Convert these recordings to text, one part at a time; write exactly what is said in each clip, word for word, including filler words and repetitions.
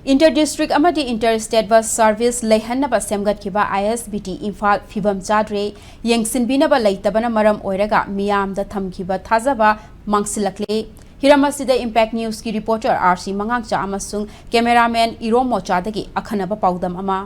Inter district ꯑꯃꯗꯤ inter state bus service ꯂꯩꯍꯟꯅꯕ ꯁꯦꯝꯒꯠꯈꯤꯕ I S B T Imphal ꯐꯤꯕꯝ ꯆꯥꯗ꯭ꯔꯦ, ꯌꯦꯡꯁꯤꯟꯕꯤꯅꯕ ꯂꯩꯇꯕꯅ ꯃꯔꯝ ꯑꯣꯏꯔꯒ ꯃꯤꯌꯥꯝꯗ ꯊꯝꯈꯤꯕ ꯊꯥꯖꯕ ꯃꯥꯡꯁꯤꯜꯂꯛꯂꯦ꯫ ꯍꯤꯔꯝ ꯑꯁꯤꯗ Impact News ꯀꯤ reporter R C ꯃꯉꯥꯡꯆꯥ ꯑꯃꯁꯨꯡ cameraman ꯏꯔꯣꯝ ꯃꯣꯆꯥꯗꯒꯤ ꯑꯈꯟꯅꯕ ꯄꯥꯎꯗꯝ ꯑꯃ꯫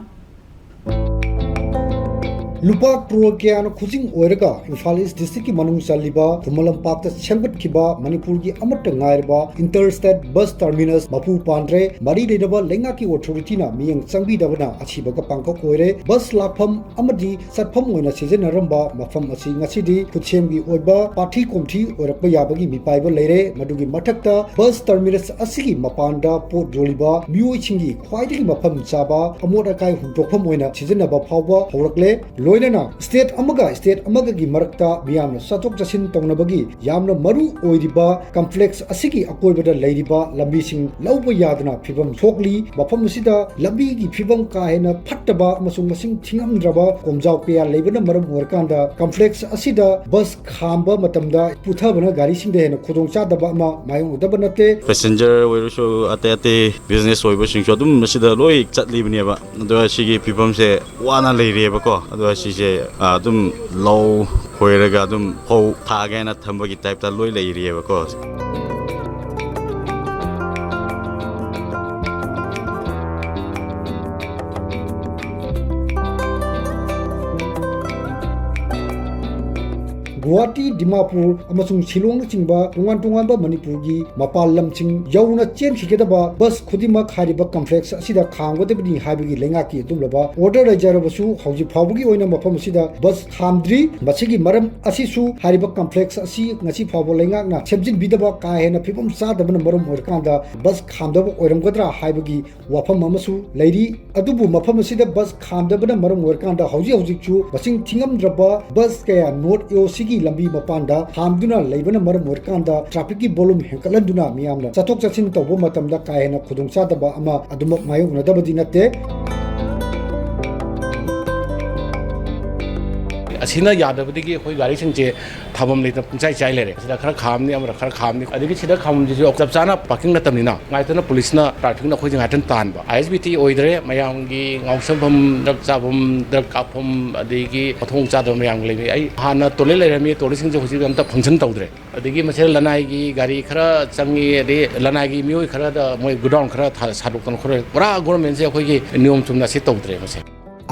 ꯂꯨꯄꯥ ꯀ꯭ꯔꯣꯔ ꯀꯌꯥꯅ ꯈꯨꯖꯤꯡ ꯑꯣꯏꯔꯒ ꯏꯝꯐꯥꯜ ꯏꯁ ꯗꯤꯁꯇ꯭ꯔꯤꯛꯀꯤ ꯃꯅꯨꯡ ꯆꯜꯂꯤꯕ ꯈꯨꯃꯟ ꯂꯝꯄꯥꯛꯇ ꯁꯦꯝꯒꯠꯈꯤꯕ ꯃꯅꯤꯄꯨꯔꯒꯤ ꯑꯃꯠꯇ ꯉꯥꯏꯔꯕ inter state bus terminus ꯃꯄꯨ ꯄꯥꯟꯗ꯭ꯔꯦ꯫ ꯃꯔꯤ ꯂꯩꯅꯕ ꯂꯩꯉꯥꯛꯀꯤ ꯑꯣꯊꯣꯔꯤꯇꯤꯅ ꯃꯤꯠꯌꯦꯡ ꯆꯪꯕꯤꯗꯕꯅ ꯑꯁꯤꯕꯒ ꯄꯥꯡꯈꯛ ꯑꯣꯏꯔꯦ꯫ ꯕꯁ ꯂꯥꯛꯐꯝ ꯑꯃꯗꯤ ꯆꯠꯐꯝ ꯑꯣꯏꯅ ꯁꯤꯖꯤꯟꯅꯔꯝꯕ ꯃꯐꯝ ꯑꯁꯤ ꯉꯁꯤꯗꯤ ꯈꯨꯠꯁꯦꯝꯒꯤ ꯑꯣꯏꯕ ꯄꯥꯔꯇꯤ ꯀꯣꯝꯊꯤ ꯑꯣꯏꯔꯛꯄ ꯌꯥꯕꯒꯤ ꯃꯤꯄꯥꯏꯕ ꯂꯩꯔꯦ꯫ ꯃꯗꯨꯒꯤ ꯃꯊꯛꯇ ꯕꯁ ꯇꯔꯃꯤꯅꯁ ꯑꯁꯤꯒꯤ ꯃꯄꯥꯟꯗ ꯄꯣꯠ ꯌꯣꯜꯂꯤꯕ ꯃꯤꯑꯣꯏꯁꯤꯡꯒꯤ ꯈ꯭ꯋꯥꯏꯗꯒꯤ ꯃꯐꯝ ꯆꯥꯕ ꯑꯃꯣꯠ ꯑꯀꯥꯏ ꯍꯨꯟꯗꯣꯛꯐꯝ ꯑꯣꯏꯅ ꯁꯤꯖꯤꯟꯅꯕ ꯐꯥꯎꯕ ꯍꯧꯔꯛꯂꯦ꯫ ꯂꯣꯏꯅꯅ ꯁ꯭ꯇꯦꯠ ꯑꯃꯒ ꯁ꯭ꯇꯦꯠ ꯑꯃꯒꯒꯤ ꯃꯔꯛꯇ ꯃꯤꯌꯥꯝꯅ ꯆꯠꯊꯣꯛ ꯆꯠꯁꯤꯟ ꯇꯧꯅꯕꯒꯤ ꯌꯥꯝꯅ ꯃꯔꯨ ꯑꯣꯏꯔꯤꯕ ꯀꯝꯄ꯭ꯂꯦꯛꯁ ꯑꯁꯤꯒꯤ ꯑꯀꯣꯏꯕꯗ ꯂꯩꯔꯤꯕ ꯂꯝꯕꯤꯁꯤꯡ ꯂꯧꯕ ꯌꯥꯗꯅ ꯐꯤꯕꯝ ꯁꯣꯛꯂꯤ꯫ ꯃꯐꯝ ꯑꯁꯤꯗ ꯂꯝꯕꯤꯒꯤ ꯐꯤꯕꯝ ꯀꯥ ꯍꯦꯟꯅ ꯐꯠꯇꯕ ꯑꯃꯁꯨꯡ ꯃꯁꯤꯡ ꯊꯤꯉꯝꯗ꯭ꯔꯕ ꯀꯣꯝꯖꯥꯎ ꯀꯌꯥ ꯂꯩꯕꯅ ꯃꯔꯝ ꯑꯣꯏꯔꯀꯥꯟꯗ ꯀꯝꯄ꯭ꯂꯦꯛꯁ ꯑꯁꯤꯗ ꯕꯁ ꯈꯥꯝꯕ ꯃꯇꯝꯗ ꯄꯨꯊꯕꯅ ꯒꯥꯔꯤꯁꯤꯡꯗ ꯍꯦꯟꯅ ꯈꯨꯗꯣꯡꯆꯥꯗꯕ ꯑꯃ ꯃꯥꯌꯣꯛꯅꯗꯕ ꯅꯠꯇꯦ꯫ Passenger ꯑꯣꯏꯔꯁꯨ ꯑꯇꯩ ꯑꯇꯩ business ꯑꯣꯏꯕꯁꯤꯡꯁꯨ ꯑꯗꯨꯝ ꯃꯁꯤꯗ ꯂꯣꯏ ꯆꯠꯂꯤꯕꯅꯦꯕ꯫ ꯑꯗꯣ ꯁꯤꯒꯤ ꯐꯤꯕꯝꯁꯦ ꯋꯥꯅ ꯂꯩꯔꯤꯑꯕꯀꯣ꯫ ꯑꯗꯣ ꯁꯤꯁꯦ, ꯑ, ꯑꯗꯨꯝ ꯂꯧ ꯈꯣꯏꯔꯒ ꯑꯗꯨꯝ ꯐꯧ ꯊꯥꯒꯦꯅ ꯊꯝꯕꯒꯤ type ꯇ ꯂꯣꯏ ꯂꯩꯔꯤꯑꯕꯀꯣ꯫ ꯒꯨꯋꯥꯍꯥꯇꯤ, ꯗꯤꯃꯥꯄꯨꯔ ꯑꯃꯁꯨꯡ ꯁꯤꯂꯣꯡꯅꯆꯤꯡꯕ ꯇꯣꯉꯥꯟ ꯇꯣꯉꯥꯟꯕ ꯃꯅꯤꯄꯨꯔꯒꯤ ꯃꯄꯥꯟ ꯂꯝꯁꯤꯡ ꯌꯧꯅ ꯆꯦꯟꯈꯤꯒꯗꯕ ꯕꯁ ꯈꯨꯗꯤꯡꯃꯛ ꯍꯥꯏꯔꯤꯕ ꯀꯝꯄ꯭ꯂꯦꯛꯁ ꯑꯁꯤꯗ ꯈꯥꯝꯒꯗꯕꯅꯤ ꯍꯥꯏꯕꯒꯤ ꯂꯩꯉꯥꯛꯀꯤ ꯑꯗꯨꯒꯨꯝꯂꯕ ꯑꯣꯔꯗꯔ ꯂꯩꯖꯔꯕꯁꯨ, ꯍꯧꯖꯤꯛ ꯐꯥꯎꯕꯒꯤ ꯑꯣꯏꯅ ꯃꯐꯝ ꯑꯁꯤꯗ ꯕꯁ ꯈꯥꯝꯗ꯭ꯔꯤ꯫ ꯃꯁꯤꯒꯤ ꯃꯔꯝ ꯑꯁꯤꯁꯨ ꯍꯥꯏꯔꯤꯕ ꯀꯝꯄ꯭ꯂꯦꯛꯁ ꯑꯁꯤ ꯉꯁꯤ ꯐꯥꯎꯕ ꯂꯩꯉꯥꯛꯅ ꯁꯦꯝꯖꯤꯟꯕꯤꯗꯕ, ꯀꯥ ꯍꯦꯟꯅ ꯐꯤꯕꯝ ꯆꯥꯗꯕꯅ ꯃꯔꯝ ꯑꯣꯏꯔꯀꯥꯟꯗ ꯕꯁ ꯈꯥꯝꯗꯕ ꯑꯣꯏꯔꯝꯒꯗ꯭ꯔꯥ ꯍꯥꯏꯕꯒꯤ ꯋꯥꯐꯝ ꯑꯃꯁꯨ ꯂꯩꯔꯤ꯫ ꯑꯗꯨꯕꯨ ꯃꯐꯝ ꯑꯁꯤꯗ ꯕꯁ ꯈꯥꯝꯗꯕꯅ ꯃꯔꯝ ꯑꯣꯏꯔꯀꯥꯟꯗ ꯍꯧꯖꯤꯛ ꯍꯧꯖꯤꯛꯁꯨ ꯃꯁꯤꯡ ꯊꯤꯉꯝꯗ꯭ꯔꯕ ꯕꯁ ꯀꯌꯥ ꯅꯣꯔꯠ ꯑꯦ ꯑꯣ ꯁꯤꯒꯤ ꯂꯝꯕꯤ ꯃꯄꯥꯟꯗ ꯈꯥꯝꯗꯨꯅ ꯂꯩꯕꯅ ꯃꯔꯝ ꯑꯣꯏꯔꯀꯥꯟꯗ ꯇ꯭ꯔꯥꯐꯤꯛꯀꯤ ꯚꯣꯂꯨꯝ ꯍꯦꯟꯒꯠꯍꯟꯗꯨꯅ ꯃꯤꯌꯥꯝꯅ ꯆꯠꯊꯣꯛ ꯆꯠꯁꯤꯟ ꯇꯧꯕ ꯃꯇꯝꯗ ꯀꯥ ꯍꯦꯟꯅ ꯈꯨꯗꯣꯡꯆꯥꯗꯕ ꯑꯃ ꯑꯗꯨꯃꯛ ꯃꯥꯌꯣꯛꯅꯗꯕꯗꯤ ꯅꯠꯇꯦ꯫ ꯑꯁꯤꯅ ꯌꯥꯗꯕꯗꯒꯤ ꯑꯩꯈꯣꯏ ꯒꯥꯔꯤꯁꯤꯡꯁꯦ ꯊꯥꯐꯝ ꯂꯩꯇꯅ ꯄꯨꯡꯆꯥꯏ ꯆꯥꯏ ꯂꯩꯔꯦ꯫ ꯁꯤꯗ ꯈꯔ ꯈꯥꯝꯅꯤ, ꯑꯃꯗ ꯈꯔ ꯈꯥꯝꯅꯤ꯫ ꯑꯗꯒꯤ ꯁꯤꯗ ꯈꯥꯝꯐꯝꯁꯤꯁꯨ ꯆꯞ ꯆꯥꯅ ꯄꯥꯔꯀꯤꯡ ꯅꯠꯇꯕꯅꯤꯅ ꯉꯥꯏꯇꯅ ꯄꯨꯂꯤꯁꯅ ꯇ꯭ꯔꯥꯐꯤꯛꯅ ꯑꯩꯈꯣꯏꯁꯦ ꯉꯥꯏꯇꯅ ꯇꯥꯟꯕ꯫ ꯑꯥꯏ ꯑꯦꯁ ꯕꯤ ꯇꯤ ꯑꯣꯏꯗ꯭ꯔꯦ꯫ ꯃꯌꯥꯝꯒꯤ ꯉꯥꯎꯁꯝꯐꯝ, ꯗ꯭ꯔꯛ ꯆꯥꯐꯝ, ꯗ꯭ꯔꯛ ꯀꯥꯞꯐꯝ, ꯑꯗꯒꯤ ꯃꯊꯣꯡ ꯆꯥꯗꯕ ꯃꯌꯥꯝ ꯂꯩꯕ꯫ ꯑꯩ ꯍꯥꯟꯅ ꯇꯣꯏꯂꯦꯠ ꯂꯩꯔꯝꯃꯤ, ꯇꯣꯏꯂꯦꯠꯁꯤꯡꯁꯦ ꯍꯧꯖꯤꯛ ꯑꯝꯇ ꯐꯪꯁꯟ ꯇꯧꯗ꯭ꯔꯦ꯫ ꯑꯗꯒꯤ ꯃꯁꯤꯗ ꯂꯅꯥꯏꯒꯤ ꯒꯥꯔꯤ ꯈꯔ ꯆꯪꯉꯤ, ꯑꯗꯩ ꯂꯅꯥꯏꯒꯤ ꯃꯤꯑꯣꯏ ꯈꯔꯗ ꯃꯣꯏ ꯒꯣꯗꯥꯎꯟ ꯈꯔ ꯊꯥ-, ꯁꯥꯗꯣꯛꯇꯅ ꯈꯣꯠꯇꯅ ꯄꯨꯔꯥ ꯒꯣꯔꯃꯦꯟꯁꯦ ꯑꯩꯈꯣꯏꯒꯤ ꯅꯤꯌꯣꯝ ꯆꯨꯝꯅ ꯑꯁꯤ ꯇꯧꯗ꯭ꯔꯦ ꯃꯁꯦ꯫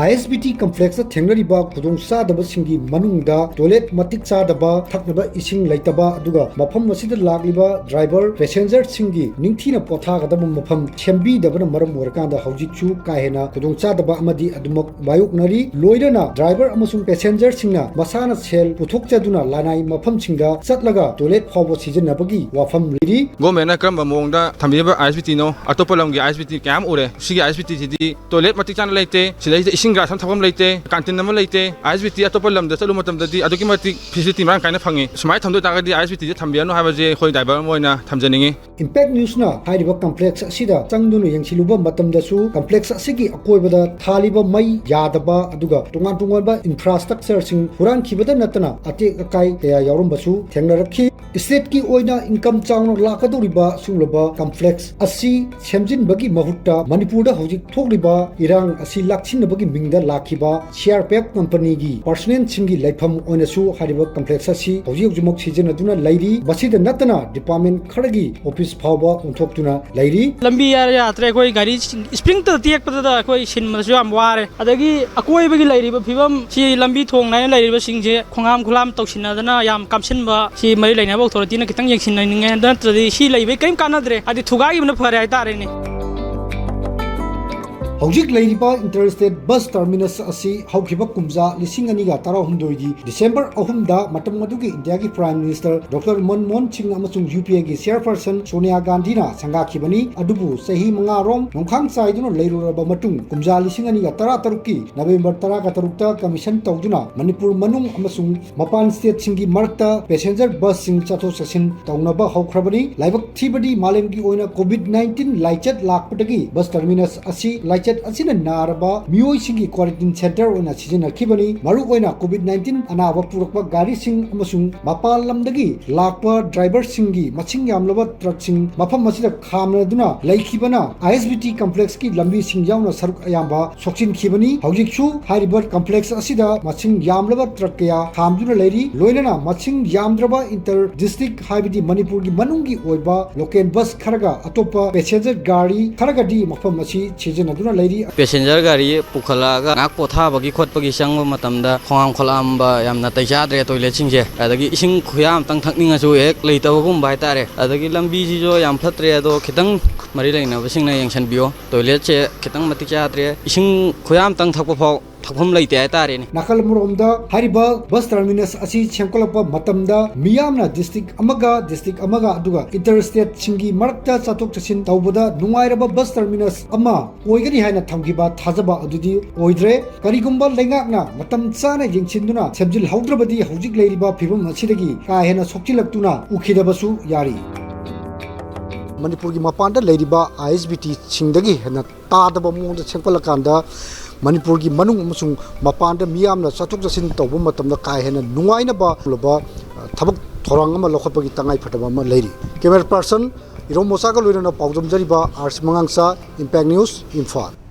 ꯑꯥꯏ ꯑꯦꯁ ꯕꯤ ꯇꯤ ꯀꯝꯄ꯭ꯂꯦꯛꯁꯇ ꯊꯦꯡꯅꯔꯤꯕ ꯈꯨꯗꯣꯡꯆꯥꯗꯕꯁꯤꯡꯒꯤ ꯃꯅꯨꯡꯗ ꯇꯣꯏꯂꯦꯠ ꯃꯇꯤꯛ ꯆꯥꯗꯕ, ꯊꯛꯅꯕ ꯏꯁꯤꯡ ꯂꯩꯇꯕ, ꯑꯗꯨꯒ ꯃꯐꯝ ꯑꯁꯤꯗ ꯂꯥꯛꯂꯤꯕ ꯗ꯭ꯔꯥꯏꯚꯔ, ꯄꯦꯁꯦꯟꯖꯔꯁꯤꯡꯒꯤ ꯅꯤꯡꯊꯤꯅ ꯄꯣꯊꯥꯒꯗꯕ ꯃꯐꯝ ꯁꯦꯝꯕꯤꯗꯕꯅ ꯃꯔꯝ ꯑꯣꯏꯔꯀꯥꯟꯗ ꯍꯧꯖꯤꯛꯁꯨ ꯀꯥ ꯍꯦꯟꯅ ꯈꯨꯗꯣꯡꯆꯥꯗꯕ ꯑꯃꯗꯤ ꯑꯗꯨꯃꯛ ꯃꯥꯌꯣꯛꯅꯔꯤ꯫ ꯂꯣꯏꯅꯅ ꯗ꯭ꯔꯥꯏꯚꯔ ꯑꯃꯁꯨꯡ ꯄꯦꯁꯦꯟꯖꯔꯁꯤꯡꯅ ꯃꯁꯥꯅ ꯁꯦꯜ ꯄꯨꯊꯣꯛꯆꯗꯨꯅ ꯂꯅꯥꯏ ꯃꯐꯝꯁꯤꯡꯗ ꯆꯠꯂꯒ ꯇꯣꯏꯂꯦꯠ ꯐꯥꯎꯕ ꯁꯤꯖꯤꯟꯅꯕꯒꯤ ꯋꯥꯐꯝ ꯂꯩꯔꯤ꯫ ꯒꯣꯔꯃꯦꯟꯅ ꯀꯔꯝꯕ ꯃꯑꯣꯡꯗ ꯊꯝꯕꯤꯔꯤꯕ ꯑꯥꯏ ꯑꯦꯁ ꯕꯤ ꯇꯤꯅꯣ? ꯑꯇꯣꯞꯄ ꯂꯝꯒꯤ ꯑꯥꯏ ꯑꯦꯁ ꯕꯤ ꯇꯤ ꯀꯌꯥ ꯑꯃ ꯎꯔꯦ꯫ ꯁꯤꯒꯤ ꯑꯥꯏ ꯑꯦꯁ ꯕꯤ ꯇꯤꯁꯤꯗꯤ ꯇꯣꯏꯂꯦꯠ ꯃꯇꯤꯛ ꯆꯥꯅ ꯂꯩꯇꯦ, ꯁꯤꯗꯩꯁꯤꯗ ꯏꯁꯤꯡ ꯒ꯭ꯂꯥꯁ ꯑꯃ ꯊꯛꯐꯝ ꯂꯩꯇꯦ, ꯀꯥꯟꯇꯤꯟ ꯑꯃ ꯂꯩꯇꯦ꯫ ꯑꯥꯏ ꯑꯦꯁ ꯕꯤ ꯇꯤ ꯑꯇꯣꯞꯄ ꯂꯝꯗ ꯆꯠꯂꯨꯕ ꯃꯇꯝꯗꯗꯤ ꯑꯗꯨꯛꯀꯤ ꯃꯇꯤꯛ ꯐꯦꯁꯤꯂꯤꯇꯤ ꯃꯔꯥꯡ ꯀꯥꯏꯅ ꯐꯪꯉꯤ꯫ ꯁꯨꯃꯥꯏꯅ ꯊꯝꯗꯣꯏ ꯇꯥꯔꯒꯗꯤ ꯑꯥꯏ ꯑꯦꯁ ꯕꯤ ꯇꯤꯁꯦ ꯊꯝꯕꯤꯔꯅꯨ ꯍꯥꯏꯕꯁꯦ ꯑꯩꯈꯣꯏ ꯗ꯭ꯔꯥꯏꯚꯔ ꯑꯃ ꯑꯣꯏꯅ ꯊꯝꯖꯅꯤꯡꯉꯤ꯫ ꯏꯝꯄꯦꯛ ꯅ꯭ꯌꯨꯁꯅ ꯍꯥꯏꯔꯤꯕ ꯀꯝꯄ꯭ꯂꯦꯛꯁ ꯑꯁꯤꯗ ꯆꯪꯗꯨꯅ ꯌꯦꯡꯁꯤꯜꯂꯨꯕ ꯃꯇꯝꯗꯁꯨ ꯀꯝꯄ꯭ꯂꯦꯛꯁ ꯑꯁꯤꯒꯤ ꯑꯀꯣꯏꯕꯗ ꯊꯥꯜꯂꯤꯕ ꯃꯩ ꯌꯥꯗꯕ ꯑꯗꯨꯒ ꯇꯣꯉꯥꯟ ꯇꯣꯉꯥꯟꯕ ꯏꯟꯐ꯭ꯔꯥꯁ꯭ꯇ꯭ꯔꯛꯆꯔꯁꯤꯡ ꯍꯨꯔꯥꯟꯈꯤꯕꯗ ꯅꯠꯇꯅ ꯑꯇꯦꯛ ꯑꯀꯥꯏ ꯀꯌꯥ ꯌꯥꯎꯔꯝꯕꯁꯨ ꯊꯦꯡꯅꯔꯛꯈꯤ꯫ ꯁ꯭ꯇꯦꯠꯀꯤ ꯑꯣꯏꯅ ꯏꯟꯀꯝ ꯆꯥꯎꯅ ꯂꯥꯛꯀꯗꯧꯔꯤꯕ ꯁꯤꯒꯨꯝꯂꯕ ꯀꯝꯄ꯭ꯂꯦꯛꯁ ꯑꯁꯤ ꯁꯦꯝꯖꯤꯟꯕꯒꯤ ꯃꯍꯨꯠꯇ ꯃꯅꯤꯄꯨꯔꯗ ꯍꯧꯖꯤꯛ ꯊꯣꯛꯂꯤꯕ ꯏꯔꯥꯡ ꯑꯁꯤ ꯂꯥꯛꯁꯤꯟꯅꯕꯒꯤ ꯃꯤꯡꯗ ꯂꯥꯛꯈꯤꯕ ꯁꯤ ꯑꯥꯔ ꯄꯤ ꯑꯦꯐ ꯀꯝꯄꯅꯤꯒꯤ ꯄꯔꯁꯣꯅꯦꯜꯁꯤꯡꯒꯤ ꯂꯩꯐꯝ ꯑꯣꯏꯅꯁꯨ ꯍꯥꯏꯔꯤꯕ ꯀꯝꯄ꯭ꯂꯦꯛꯁ ꯑꯁꯤ ꯍꯧꯖꯤꯛ ꯍꯧꯖꯤꯛꯃꯛ ꯁꯤꯖꯤꯟꯅꯗꯨꯅ ꯂꯩꯔꯤ꯫ ꯃꯁꯤꯗ ꯅꯠꯇꯅ ꯗꯤꯄꯥꯔꯠꯃꯦꯟ ꯈꯔꯒꯤ ꯑꯣꯐꯤꯁ ꯐꯥꯎꯕ ꯑꯣꯟꯊꯣꯛꯇꯨꯅ ꯂꯩꯔꯤ꯫ ꯂꯝꯕꯤ ꯌꯥ-, ꯌꯥꯗ꯭ꯔꯦ꯫ ꯑꯩꯈꯣꯏ ꯒꯥꯔꯤ ꯏꯁꯄ꯭ꯔꯤꯡꯇ ꯇꯦꯛꯄꯗꯨꯗ ꯑꯩꯈꯣꯏ ꯁꯤꯟꯕꯗꯁꯨ ꯌꯥꯝ ꯋꯥꯔꯦ꯫ ꯑꯗꯒꯤ ꯑꯀꯣꯏꯕꯒꯤ ꯂꯩꯔꯤꯕ ꯐꯤꯕꯝ ꯁꯤ, ꯂꯝꯕꯤ ꯊꯣꯡ ꯅꯥꯏꯅ ꯂꯩꯔꯤꯕꯁꯤꯡꯁꯦ ꯈꯣꯡꯍꯥꯝ ꯈꯨꯂꯥꯝ ꯇꯧꯁꯤꯟꯅꯗꯅ ꯌꯥꯝ ꯀꯥꯝꯁꯤꯟꯕ ꯁꯤ ꯃꯔꯤ ꯂꯩꯅꯕ ꯑꯣꯊꯣꯔꯤꯇꯤꯅ ꯈꯤꯇꯪ ꯌꯦꯡꯁꯤꯟꯅꯅꯤꯡꯉꯦ꯫ ꯑꯗꯨ ꯅꯠꯇ꯭ꯔꯗꯤ ꯁꯤ ꯂꯩꯕꯩ ꯀꯔꯤꯝ ꯀꯥꯟꯅꯗ꯭ꯔꯦ, ꯍꯥꯏꯗꯤ ꯊꯨꯒꯥꯏꯈꯤꯕꯅ ꯐꯔꯦ ꯍꯥꯏꯇꯥꯔꯦꯅꯦ꯫ ꯍꯧꯖꯤꯛ ꯂꯩꯔꯤꯕ ꯏꯟꯇꯔ ꯁ꯭ꯇꯦꯠ ꯕꯁ ꯇꯔꯃꯤꯅꯁ ꯑꯁꯤ ꯍꯧꯈꯤꯕ ꯀꯨꯝꯖꯥ ꯂꯤꯁꯤꯡ ꯑꯅꯤꯒ ꯇꯔꯥꯍꯨꯝꯗꯣꯏꯒꯤ ꯗꯤꯁꯦꯝꯕꯔ ꯑꯍꯨꯝꯗ ꯃꯇꯝ ꯑꯗꯨꯒꯤ ꯏꯟꯗꯤꯌꯥꯒꯤ ꯄ꯭ꯔꯥꯏꯝ ꯃꯤꯅꯤꯁꯇꯔ ꯗꯣꯛꯇꯔ ꯃꯟꯃꯣꯍꯟ ꯁꯤꯡ ꯑꯃꯁꯨꯡ ꯌꯨ ꯄꯤ ꯑꯦꯒꯤ ꯆꯤꯌꯔꯄꯔꯁꯟ ꯁꯣꯅꯤꯌꯥ ꯒꯥꯟꯙꯤꯅ ꯁꯪꯒꯥꯈꯤꯕꯅꯤ꯫ ꯑꯗꯨꯕꯨ ꯆꯍꯤ ꯃꯉꯥꯔꯣꯝ ꯅꯣꯡꯈꯥꯡ ꯆꯥꯏꯗꯨꯅ ꯂꯩꯔꯨꯔꯕ ꯃꯇꯨꯡ, ꯀꯨꯝꯖꯥ ꯂꯤꯁꯤꯡ ꯑꯅꯤꯒ ꯇꯔꯥꯇꯔꯨꯛꯀꯤ ꯅꯕꯦꯝꯕꯔ ꯇꯔꯥꯒ ꯇꯔꯨꯛꯇ ꯀꯃꯤꯁꯟ ꯇꯧꯗꯨꯅ ꯃꯅꯤꯄꯨꯔ ꯃꯅꯨꯡ ꯑꯃꯁꯨꯡ ꯃꯄꯥꯟ ꯁ꯭ꯇꯦꯠꯁꯤꯡꯒꯤ ꯃꯔꯛꯇ ꯄꯦꯁꯦꯟꯖꯔ ꯕꯁꯁꯤꯡ ꯆꯠꯊꯣꯛ ꯆꯠꯁꯤꯟ ꯇꯧꯅꯕ ꯍꯧꯈ꯭ꯔꯕꯅꯤ꯫ ꯂꯥꯏꯕꯛ ꯊꯤꯕꯗꯤ, ꯃꯥꯂꯦꯝꯒꯤ ꯑꯣꯏꯅ ꯀꯣꯚꯤꯗ ꯅꯥꯏꯟꯇꯤꯟ ꯂꯥꯏꯆꯠ ꯂꯥꯛꯄꯗꯒꯤ ꯕꯁ ꯇꯔꯃꯤꯅꯁ ꯑꯁꯤ ꯂꯥꯏꯆꯠ ꯑꯁꯤꯅ ꯅꯥꯔꯕ ꯃꯤꯑꯣꯏꯁꯤꯡꯒꯤ quarantine centre ꯑꯣꯏꯅ ꯁꯤꯖꯤꯟꯅꯈꯤꯕꯅꯤ꯫ ꯃꯔꯨꯑꯣꯏꯅ COVID nineteen ꯑꯅꯥꯕ ꯄꯨꯔꯛꯄ ꯒꯥꯔꯤꯁꯤꯡ ꯑꯃꯁꯨꯡ ꯃꯄꯥꯟ ꯂꯝꯗꯒꯤ ꯂꯥꯛꯄ driverꯁꯤꯡꯒꯤ ꯃꯁꯤꯡ ꯌꯥꯝꯂꯕ truckꯁꯤꯡ ꯃꯐꯝ ꯑꯁꯤꯗ ꯈꯥꯝꯅꯗꯨꯅ ꯂꯩꯈꯤꯕꯅ ISBT complexꯀꯤ ꯂꯝꯕꯤꯁꯤꯡ ꯌꯥꯎꯅ ꯁꯔꯨꯛ ꯑꯌꯥꯝꯕ ꯁꯣꯛꯆꯤꯟꯈꯤꯕꯅꯤ꯫ ꯍꯧꯖꯤꯛꯁꯨ ꯍꯥꯏꯔꯤꯕ complex ꯑꯁꯤꯗ ꯃꯁꯤꯡ ꯌꯥꯝꯂꯕ truck ꯀꯌꯥ ꯈꯥꯝꯗꯨꯅ ꯂꯩꯔꯤ꯫ ꯂꯣꯏꯅꯅ ꯃꯁꯤꯡ ꯌꯥꯝꯗ꯭ꯔꯕ inter district, ꯍꯥꯏꯕꯗꯤ ꯃꯅꯤꯄꯨꯔꯒꯤ ꯃꯅꯨꯡꯒꯤ ꯑꯣꯏꯕ local bus ꯈꯔꯒ ꯑꯇꯣꯞꯄ passenger ꯒꯥꯔꯤ ꯈꯔꯒꯗꯤ ꯃꯐꯝ ꯑꯁꯤ ꯁꯤꯖꯤꯟꯅꯗꯨꯅ ꯂꯩꯔꯤ꯫ Passenger ꯒꯥꯔꯤ ꯄꯨꯈꯠꯂꯛꯑꯒ ꯉꯥꯏꯍꯥꯛ ꯄꯣꯊꯥꯕꯒꯤ ꯈꯣꯠꯄꯒꯤ ꯆꯪꯕ ꯃꯇꯝꯗ ꯈꯣꯡꯍꯥꯝ ꯈꯣꯠꯂꯛꯑꯝꯕ, ꯌꯥꯝ ꯅꯥꯇꯩ ꯆꯥꯗ꯭ꯔꯦ toiletꯁꯤꯡꯁꯦ꯫ ꯑꯗꯒꯤ ꯏꯁꯤꯡ ꯈꯨꯌꯥ ꯑꯝꯇꯪ ꯊꯛꯅꯤꯡꯉꯁꯨ ꯍꯦꯛ ꯂꯩꯇꯕꯒꯨꯝꯕ ꯍꯥꯏꯇꯥꯔꯦ꯫ ꯑꯗꯒꯤ ꯂꯝꯕꯤꯁꯤꯁꯨ ꯌꯥꯝ ꯐꯠꯇ꯭ꯔꯦ꯫ ꯑꯗꯣ ꯈꯤꯇꯪ ꯃꯔꯤ ꯂꯩꯅꯕꯁꯤꯡꯅ ꯌꯦꯡꯁꯤꯟꯕꯤꯌꯣ꯫ Toiletꯁꯦ ꯈꯤꯇꯪ ꯃꯇꯤꯛ ꯆꯥꯗ꯭ꯔꯦ꯫ ꯏꯁꯤꯡ ꯈꯨꯌꯥ ꯑꯝꯇꯪ ꯊꯛꯄ ꯐꯥꯎ ꯊꯛꯐꯝ ꯂꯩꯇꯦ ꯍꯥꯏꯇꯥꯔꯦꯅꯦ꯫ ꯅꯥꯀꯜ ꯑꯃꯔꯣꯝꯗ ꯍꯥꯏꯔꯤꯕ bus terminus ꯑꯁꯤ ꯁꯦꯝꯒꯠꯂꯛꯄ ꯃꯇꯝꯗ ꯃꯤꯌꯥꯝꯅ district ꯑꯃꯒ district ꯑꯃꯒ ꯑꯗꯨꯒ inter stateꯁꯤꯡꯒꯤ ꯃꯔꯛꯇ ꯆꯠꯊꯣꯛ ꯆꯠꯁꯤꯟ ꯇꯧꯕꯗ ꯅꯨꯡꯉꯥꯏꯔꯕ bus terminus ꯑꯃ ꯑꯣꯏꯒꯅꯤ ꯍꯥꯏꯅ ꯊꯝꯈꯤꯕ ꯊꯥꯖꯕ ꯑꯗꯨꯗꯤ ꯑꯣꯏꯗ꯭ꯔꯦ꯫ ꯀꯔꯤꯒꯨꯝꯕ ꯂꯩꯉꯥꯛꯅ ꯃꯇꯝ ꯆꯥꯅ ꯌꯦꯡꯁꯤꯟꯗꯨꯅ ꯁꯦꯝꯖꯤꯜꯍꯧꯗ꯭ꯔꯕꯗꯤ ꯍꯧꯖꯤꯛ ꯂꯩꯔꯤꯕ ꯐꯤꯕꯝ ꯑꯁꯤꯗꯒꯤ ꯀꯥ ꯍꯦꯟꯅ ꯁꯣꯛꯆꯤꯜꯂꯛꯇꯨꯅ ꯎꯈꯤꯗꯕꯁꯨ ꯌꯥꯔꯤ꯫ ꯃꯅꯤꯄꯨꯔꯒꯤ ꯃꯄꯥꯟꯗ ꯂꯩꯔꯤꯕ ISBTꯁꯤꯡꯗꯒꯤ ꯍꯦꯟꯅ ꯇꯥꯗꯕ ꯃꯑꯣꯡꯗ ꯁꯦꯝꯒꯠꯂꯀꯥꯟꯗ ꯃꯅꯤꯄꯨꯔꯒꯤ ꯃꯅꯨꯡ ꯑꯃꯁꯨꯡ ꯃꯄꯥꯟꯗ ꯃꯤꯌꯥꯝꯅ ꯆꯠꯊꯣꯛ ꯆꯠꯁꯤꯟ ꯇꯧꯕ ꯃꯇꯝꯗ ꯀꯥ ꯍꯦꯟꯅ ꯅꯨꯡꯉꯥꯏꯅꯕ ꯊꯕꯛ ꯊꯧꯔꯥꯡ ꯑꯃ ꯂꯧꯈꯠꯄꯒꯤ ꯇꯉꯥꯏ ꯐꯗꯕ ꯑꯃ ꯂꯩꯔꯤ꯫ Camera person ꯏꯔꯣꯝ ꯃꯣꯆꯥꯒ ꯂꯣꯏꯅꯅ ꯄꯥꯎꯗꯝꯖꯔꯤꯕ R C ꯃꯉꯥꯡꯆꯥ, Impact News, Imphal.